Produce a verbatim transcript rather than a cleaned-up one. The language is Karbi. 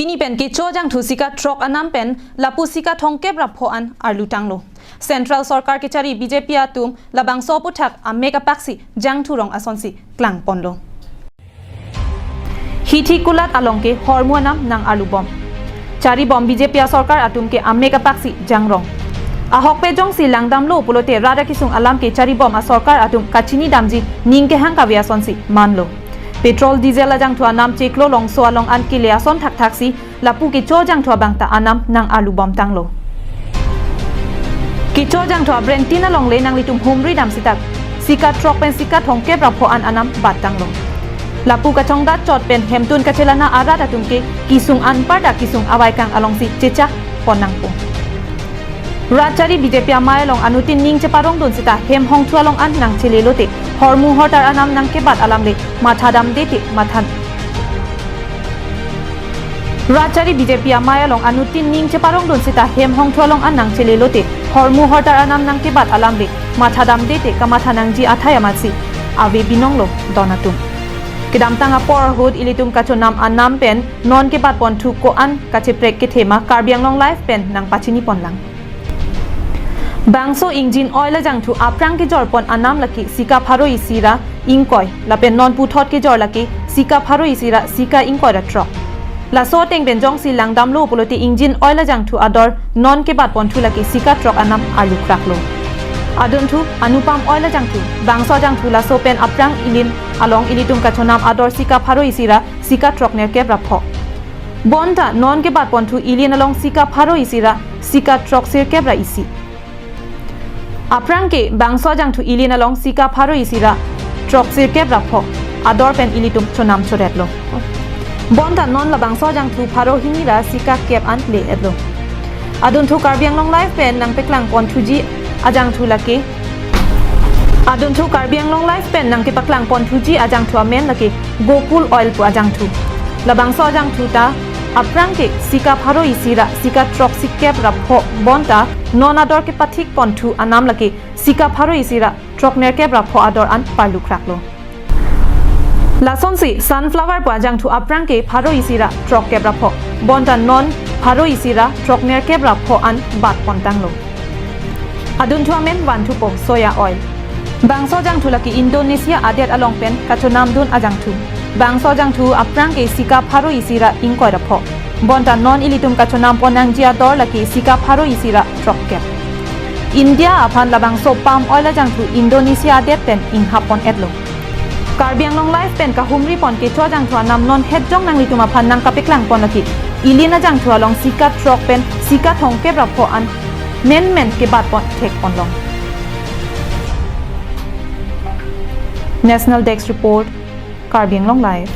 Pini pen kecho jangthu sika throk anam pen lapu sika thomkep ra pho an arlu tanglo. Central Sorkar kechari B J P atum labangso aputhak amek apaksi jangthu rong asonsi klangponlo. Hithi kulat along ke hormu anam nang-arlu bom. Chari bom B J P asorkar atum ke amek apaksi jangrong. Ahokpet jongsi langdamlo pulote rat akesung alam ke chari bom asorkar atum kachini damji ning kehang kave asonsi manlo. Petrol diesel ajangthu anam chiklo longso along an kele ason thakthaksi lapu kecho jangthu abang ta anam nang-arlu bom tanglo. Kecho jangthu abrentin along le nanglitum humri dam sita sika throk pen sika thomkep ra pho an anam bat tanglo. Lapu kachongdat chot pen hemtun kachelana arat atum ke kesung anparta kesung avaikang alongsi chechak pon nangpo. Rat chari B J P amei along anuttin ning cheparongdun sita hem hongthu along an nangchele lote hormu hortar anam nangkebat alam le matha damde te matha. Rat chari B J P amei along anuttin ning cheparongdun sita hem hongthu along an nangchele lote hormu hortar anam nangkebat alam le matha damde te kamatha nangji athai amatsi ave binonglo don atum. Kedamtang apor ahut ilitum kachonam anam pen non kebatponthu ko-an kacheprek kethema Karbi Anglong Live pen nangpachiniponlang. Bangso engine oil ajangthu aphrang kejorpon anam lake sika pharo isi ra ingkoi, lapen non puthot kejor lake sika pharo isi ra sika ingkoi ra throk. Laso ateng pen jongsi langdamlo pulote engine oil ajangthu ador non kebatponthu lake sika throk anam arlu kraklo. Adunthu Anupam Oil ajangthu, bangso ajangthu laso pen aphrang ilin along ilitum kachonam ador sika pharo isi ra sika throk nerkep ra pho. Bonta non kebatponthu ilin along sika pharo isi ra sika throk sirkep ra isi. Aphrang ke bangso ajangthu ilin along sika pharo isi ra throk sirkep ra pho ador pen ilitum chonam choretlo. Bonta non labangso ajangthu pharo hini ra sika kep an le-etlo. Adunthu Karbi Anglong Live pen nangpaklangponthuji ajangthu lake. Adunthu Karbi Anglong Live pen nangkepaklangponthuji ajangthu amen lake Gokul Oil pu ajangthu. Labangso ajangthu ta aphrang ke sika pharo isi ra sika throk sirkep ra pho bonta non ador kepathikponthu anam lake sika pharo isi ra throk nerkep ra pho ador an parlu kraklo. Lasonsi Sunflower pu ajangthu aphrang ke pharo isi ra throkkep ra pho, bonta non pharo isi ra throk nerkep ra pho an batpon tanglo. Adunthu amen vanthupo Soya Oil. Bangso ajangthu lake Indonesia adet along pen kachonamdun ajangthu. Bangso ajangthu aphrang ke sika pharo isi ra ingkoi ra pho, bonta non ilitum kachonampon nangji ador lake sika pharo isi ra throkkep. India aphan labangso palm oil ajangthu Indonesia adet pen inghapponetlo. Karbi Anglong Live pen kahumripon kecho ajangthu anam non hetjong nanglitum aphan nangkapaklangpon lake ilin ajangthu along sika throk pen sika thomkep ra pho an menmen kebatpon thekponlong. National Desk Report, Karbi Anglong Live.